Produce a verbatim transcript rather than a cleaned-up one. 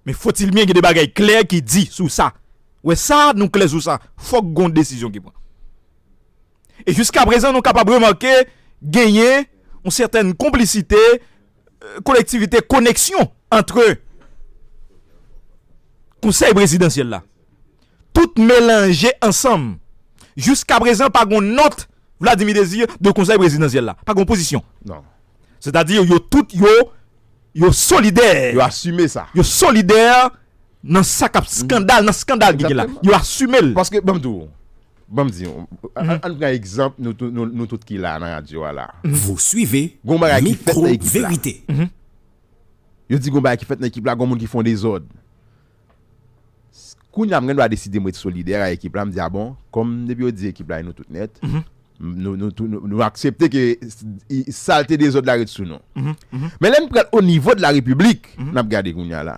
Men faut-il bien gen de bagay klè ki di sou sa. Wè sa, nou klè sou sa. Fòk gon desizyon ki pran. E jiska prezan, nou kapab remake genyen yon sètèn konplisite, euh, kolektivite, koneksyon antre konsèy prezidansyèl la. Tout melanje ansanm. Jiska prezan, pa gon nòt Vladimir Désir de konsèy prezidansyèl la. Pa gon pozisyon. Non. Sètadi, yo tout, yo, yo solidè. Yo asime sa. Yo solidè nan sa k ap skandal, nan skandal ki gen la. Exactement. Yo asime l. Paske, ban m di w, ban m di w, an an pran egzanp, nou, tou- nou, nou tout ki la nan radyo a la. Vous suivez Gon bagay ki fèt nan ekip la. Micro-vérité. Yo di gon bagay ki fèt nan ekip la, gon moun ki fè yon dezòd. Kounye a, m gen dwa deside m ret solidè ak ekip la, m di, a bon, kòm depi yo di ekip la, e nou tout nèt, nou, nou, tou- nou, nou aksepte ke s- i- salte dezòd la ret sou nou. Men lè n pral o nivo de la repiblik, n ap gade kounye a la.